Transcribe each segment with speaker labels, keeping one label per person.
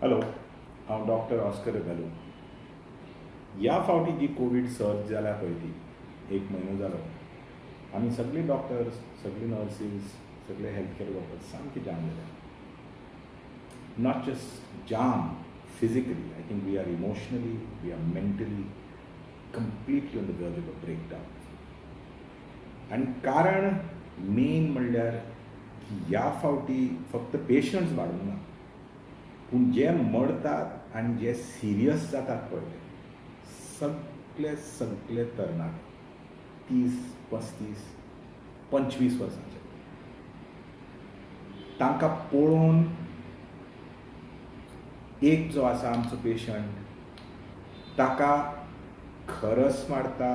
Speaker 1: Hello, हांव doctor Oscar Rebelo. ह्या फावटी जी कोवीड सर्ज जाल्या पळय ती एक म्हयनो जालो, आमी सगळे डॉक्टर्स, सगळे नर्सीस, सगळे हेल्थ केअर वर्कर्स सामके जाम जाले. Not just jam physically, I think we are emotionally, we are mentally completely on the verge of a breakdown. आनी कारण मेन म्हणल्यार की ह्या फावटी फक्त पेशंट्स वाडूंक ना, पूण जे मरतात आनी जे सिरियस जातात पळय ते सगळे सगळे तरणाटे 30, 35, 25 वर्सांचे. तांकां पळोवन एक जो आसा आमचो पेशंट ताका खरस मारता,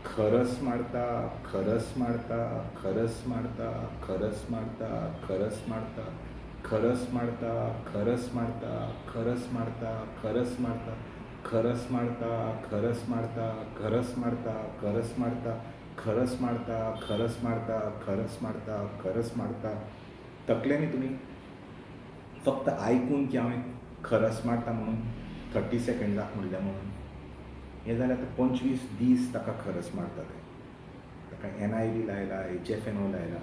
Speaker 1: खरस मारता, खरस मारता, खरस मारता, खरस मारता, खरस मारता, खरस मारता, खरस मारता, खरस मारता, खरस मारता, खरस मारता, खरस मारता, खरस मारता, खरस मारता, खरस मारता, खरस मारता, खरस मारता, खरस मारता. तकले न्ही तुमी फक्त आयकून की हांवें खरस मारता म्हणून 30 सेकंड्साक म्हणलें म्हणून हें जाल्यार आतां 25 दीस ताका खरस मारता ते. ताका NIV लायला, HFNO लायला,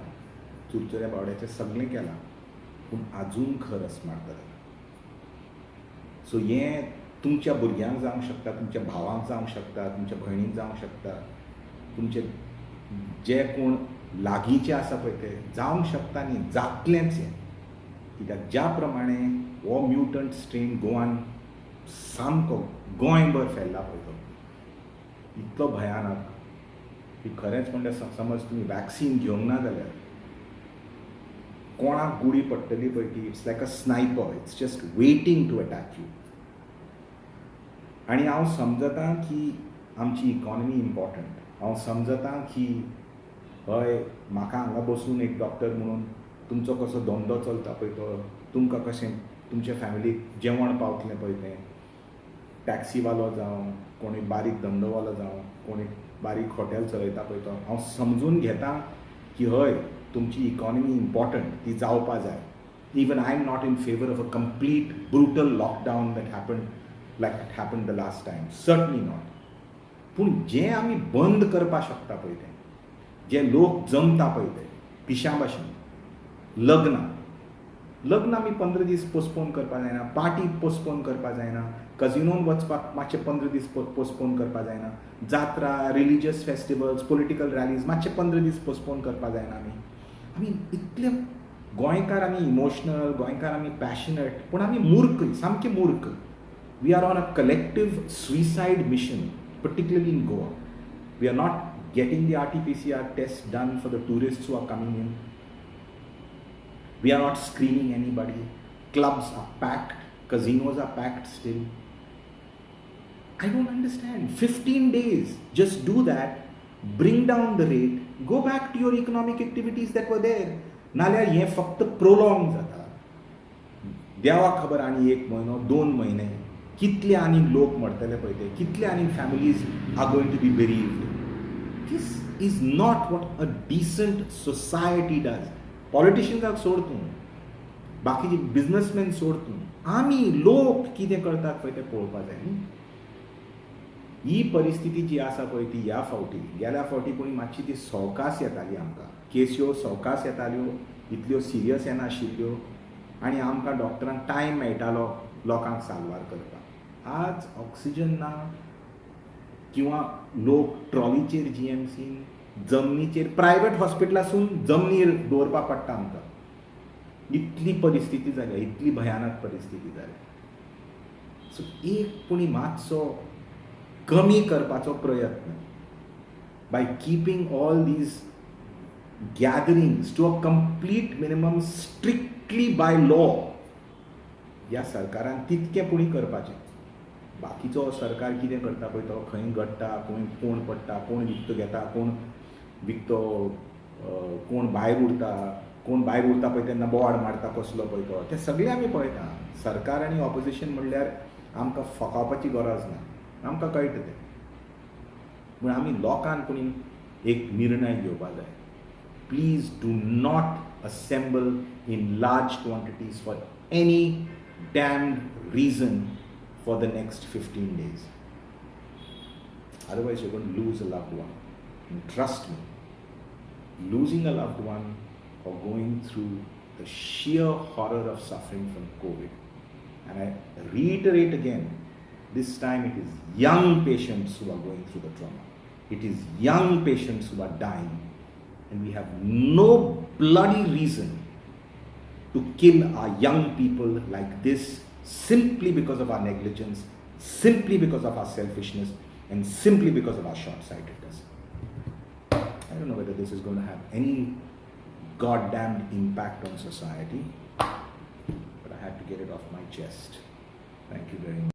Speaker 1: चुरचुऱ्या बावड्याचें सगळें केलां, पूण आजून खरस मारता ताका. सो हें तुमच्या भुरग्यांक जावंक शकता, तुमच्या भावांक जावंक शकता, तुमच्या भयणीक जावंक शकता, तुमचे जे कोण लागींचे आसा पळय ते जावंक शकता न्ही, जातलेंच हें. कित्याक ज्या प्रमाणे हो म्युटंट स्ट्रेन गोवान सामको गोंयभर फैल्ला पळय तो इतलो भयानक की खरेंच म्हणल्यार समज तुमी वॅक्सीन घेवंक ना जाल्यार कोणाक गुळी पडटली पळय ती it's like a sniper, it's just waiting to attack you. आनी हांव समजता की आमची इकॉनॉमी इम्पॉर्टंट, हांव समजता की हय म्हाका हांगा बसून एक डॉक्टर म्हणून तुमचो कसो धंदो चलता पळय तो, तुमकां कशें तुमच्या फॅमिलीक जेवण पावतलें पळय तें, टॅक्सीवालो जावं, कोणूय बारीक धंदोवालो जावं, कोणूय बारीक हॉटेल चलयता पळय तो, हांव समजून घेता की हय तुमची इकॉनॉमी इम्पॉर्टंट, ती जावपा जाय. Even I am not in favour of a complete brutal lockdown that happen like it happen the last time, certainly not. पूण जें आमी बंद करपाक शकता पळय तें, जे लोक जमता पळय ते पिशां भाशेन, लग्नां, लग्न आमी 15 दीस पोस्टपोन करपाक जायना, पार्टी पोस्टपोन करपाक जायना, कजिनोन वचपाक मातशें 15 दीस पोस्टपोन करपाक जायना, जात्रा, रिलिजियस फेस्टिवल्स, पॉलिटिकल रॅलीज मातशें 15 दीस पोस्टपोन करपाक जायना. आमी आमी इतले गोंयकार आमी इमोशनल, गोंयकार आमी पॅशनेट, पूण आमी मूर्ख, सामके मूर्ख. We are on a collective suicide mission, particularly in Goa. We are not getting the RT-PCR test done for the tourists who are coming in. We are not screening anybody. Clubs are packed, casinos are packed still. I don't understand. 15 days, just do that, bring down the rate, go back to your economic activities that were there. नाल्यार हें फक्त prolong जाता. देवाक खबर आनी 1 म्हयनो 2 म्हयने कितले आनी लोक मरतले पळय ते, कितले आनी families are going to be bereaved. This is not what a decent society does. पॉलिटिशियन्साक सोड तूं, बाकीचे बिजनसमॅन सोड तूं, आमी लोक कितें करतात पळय तें पळोवपा जाय न्ही. ही परिस्थिती जी आसा पळय ती ह्या फावटी, गेल्या फावटी पूण मातशी ती सवकास येताली आमकां, केस्यो सवकास येताल्यो, इतल्यो सिरियस येनाशिल्ल्यो आनी आमकां डॉक्टरांक टायम मेळटालो लोकांक साल्वार करपाक. आज ऑक्सिजन ना किंवा लोक ट्रॉलीचेर GMCन जमनीचेर, प्रायवेट हॉस्पिटलासून जमनीर दवरपा पडटा आमकां. इतली परिस्थिती जाल्या, इतली भयानक परिस्थिती जाल्या. सो एक पुणी मातसो कमी करपाचो प्रयत्न by keeping all these gatherings to a complete minimum strictly by law, ह्या सरकारान तितकें पुणी करपाचें. बाकीचो सरकार कितें करता पळय तो, खंय गडटा, खंय कोण पडटा, कोण विकतो घेता, कोण विकतो, कोण भायर उरता, कोण भायर उरता पळय तेन्ना बोवाळ मारता कसलो पळय तो, तें सगळें आमी पळयता. सरकार आनी ऑपोजिशन म्हणल्यार आमकां फकावपाची गरज ना, आमकां कळटा तें. पूण आमी लोकांक पुणी एक निर्णय घेवपा जाय. Please do not assemble in large quantities for any damned reason for the next 15 days. Otherwise, you're going to lose a loved one. And trust me, losing a loved one or going through the sheer horror of suffering from COVID, and I reiterate again, this time it is young patients who are going through the trauma. It is young patients who are dying, and we have no bloody reason to kill our young people like this simply because of our negligence, simply because of our selfishness, and simply because of our short-sightedness. I don't know whether this is going to have any goddamned impact on society, but I had to get it off my chest. Thank you very much.